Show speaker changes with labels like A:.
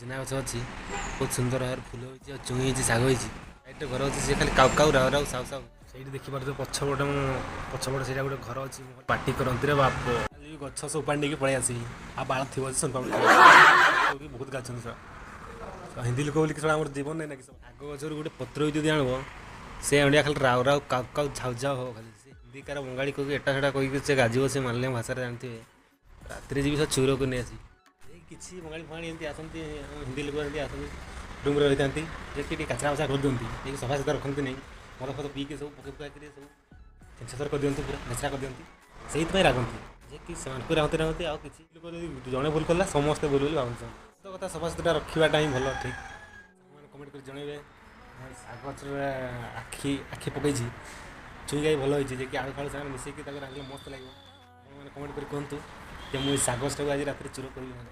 A: ସଜନା ଗଛ ଅଛି, ବହୁତ ସୁନ୍ଦର ଭାବରେ ଫୁଲ ହେଇଛି ଆଉ ଚୁଇଁ ହେଇଛି, ଶାଗ ହେଇଛି। ସାଇଡ଼ରେ ଘର ଅଛି, ସେ ଖାଲି କାଉ କାଉ, ରାଉ ରାଉ, ସାଉ ସାଉ। ସେଇଠି ଦେଖିପାରୁଥିବେ ପଛପଟେ, ମୁଁ ପଛପଟେ ସେଇଟା ଗୋଟେ ଘର ଅଛି। ପାଟି କରନ୍ତି ରେ ବାପ। ଖାଲି ଗଛ ସବୁ ଉପାଡ଼ି ନେଇକି ପଳେଇ ଆସିବି ଆଉ ବାଳ ଥିବ ସୋନପାପୁଡ଼ି ବହୁତ ଗାଛନ୍ତି ଶଳା ହିନ୍ଦୀ ଲୋକ ବୋଲି ଶଳା ଆମର ଜୀବନ ନାହିଁ ନା କି? ଆଗ ଗଛରୁ ଗୋଟେ ପତ୍ର ବି ଯଦି ଆଣିବ, ସେ ଅଣ୍ଡିଆ ଖାଲି ରାଉ ରାଉ, କାଉ କାଉ, ଝାଉ ଝାଉ ହବ ଖାଲି। ସେ ହିନ୍ଦୀକାର ବଙ୍ଗାଳୀ କହିକି, ଏଟା ସେଟା କହିକି ସେ ଗାଜିବ। ସେ ମାଲିଆ ଭାଷାରେ ଜାଣିଥିବେ। ରାତିରେ ଯିବି ସେ ଚୁରକୁ ନେଇ ଆସିବି। ଏଇ କିଛି ବଙ୍ଗାଳୀ ଫଙ୍ଗାଳୀ ଏମିତି ଆସନ୍ତି, ହିନ୍ଦୀ ଲୋକ ଏମିତି ଆସନ୍ତି, ରୁମ୍ରେ ରହିଥାନ୍ତି, ଯେ କି ଟିକେ କାଚରା ଫାଚରା କରିଦିଅନ୍ତି, ଟିକେ ସଫାସୁତୁରା ରଖନ୍ତି ନାହିଁ। ମଦ ଫଦ ପିଇକି ସବୁ ପକେଇ ପକାଇକିରି ସବୁ ଛେଞ୍ଚର କରିଦିଅନ୍ତି, ପୁରା ନେଚରା କରିଦିଅନ୍ତି। ସେଇଥିପାଇଁ ରାଗନ୍ତି ଯେ କି ସେମାନଙ୍କୁ ରାଗନ୍ତି ରାଗନ୍ତି। ଆଉ କିଛି ଲୋକ ଯଦି ଜଣେ ଭୁଲ କଲା, ସମସ୍ତେ ଭୁଲ ବୋଲି ଭାବନ୍ତି। ସତ କଥା, ସଫାସୁତୁରା ରଖିବାଟା ହିଁ ଭଲ, ଠିକ୍। ସେମାନେ କମେଣ୍ଟ କରି ଜଣେଇବେ। ଶାଗ ଗଛରେ ଆଖି ଆଖି ପକେଇଛି, ଛୁଇଁ ଗାଇ ଭଲ ହେଇଛି, ଯେ କି ଆଳୁ ଫାଳୁ ସାଙ୍ଗରେ ମିଶେଇକି ତାକୁ ରାନ୍ଧିଲେ ମସ୍ତ ଲାଗିବ। ଆପଣମାନେ କମେଣ୍ଟ କରି କୁହନ୍ତୁ ଯେ ମୁଁ ଏଇ ଶାଗ ଗଛଟାକୁ ଆଜି ରାତିରେ ଚୁର କରିବି। ମାନେ